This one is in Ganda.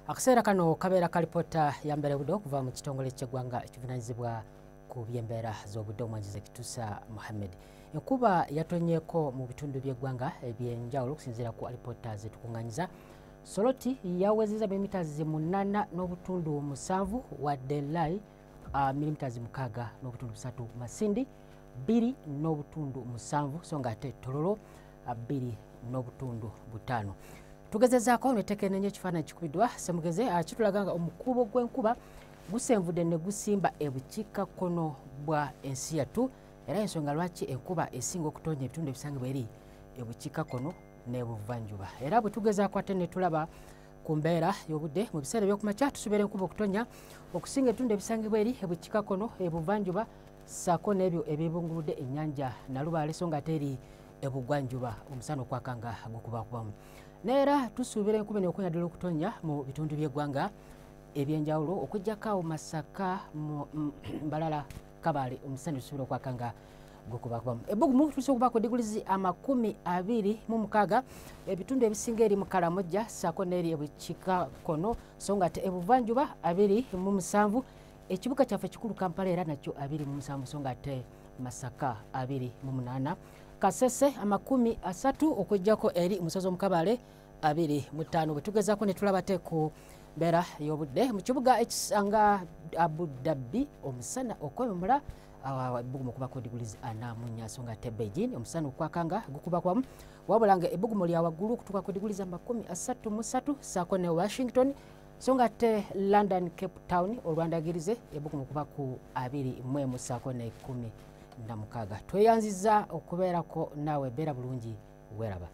Akaseera kano kabeera kalipota ya mbeera y'obudde okuva mu kitongole ky'eggwanga ekivunaanyizibwa ku by'embeera z'obudde, omwanjiza Kitusa Muhammed. Enkuba yatonyeeko mu bitundu by'eggwanga ebyenjawulo okusinziira ku alipoota zetukuŋŋanyiza. Soroti yawezezza milimita 8.7, wadde Lai milimita 6.3, Masindi 2.7, so nga ate Tororo 2.5. Tugezezaako netekenenya ekifaananyi kikubiddwa Semugeze, kitulaga nga omukubo gw'enkuba gusenvudde ne gusimba ebukiikakkono bwa ensi yattu, era ensonga lwaki enkuba esinga okutonya ebitundu ebisangibwa eri ebukiikakkono n'ebuvanjuba. Era bwe tugezaako ate ne tulaba ku mbeera y'obudde mu biseera ebyokumakya, tusuubira enkuba okutonya okusinga ebitundu ebisangibwa eri ebukiikakkono, ebuvanjuba, ssaako n'ebyo ebyebunguludde ennyanja Nalubaale, so nga ate eri ebugwanjuba omusana okwaka nga gukubakubamu. Neera tusuubira enkuba eno okunya ddala okutonya mu bitundu by'eggwanga ebyenjawulo okuggyako awo Masaka, Mbalala, Kabaale, omusana tusuubira okwaka nga gukubakubamu. Ebbugumu tusobola okubaako digulizi 26, ebitundu ebisinga eri mu Kalamojja ssaako n'eri ebukiikakkono, so nga ate ebuvanjuba 27, ekibuga kyaffe kikulu Kampala era nakyo 27, so nga ate Masaka 28, Kasese 30 okuggyako eri musozi omukabaale 25. Bwe tugezaako ne tulaba te ku mbeera y'obudde mu kibuga ekisanga Abu Dhabi, omusana okwememula, ebbugumu okubako digulizi 44, so nga ate Beijing omusana okwaka nga gukubakwamu, wabula nga ebbugumu lya waggulu okutuuka ku digulizi 33, ssaako ne Washington, so nga ate London, Cape Town olwandagirize ebbugumu okuba ku 21 ssaako ne 16. Tweyanziza okubeerako naawe, beera bulungi, weeraba.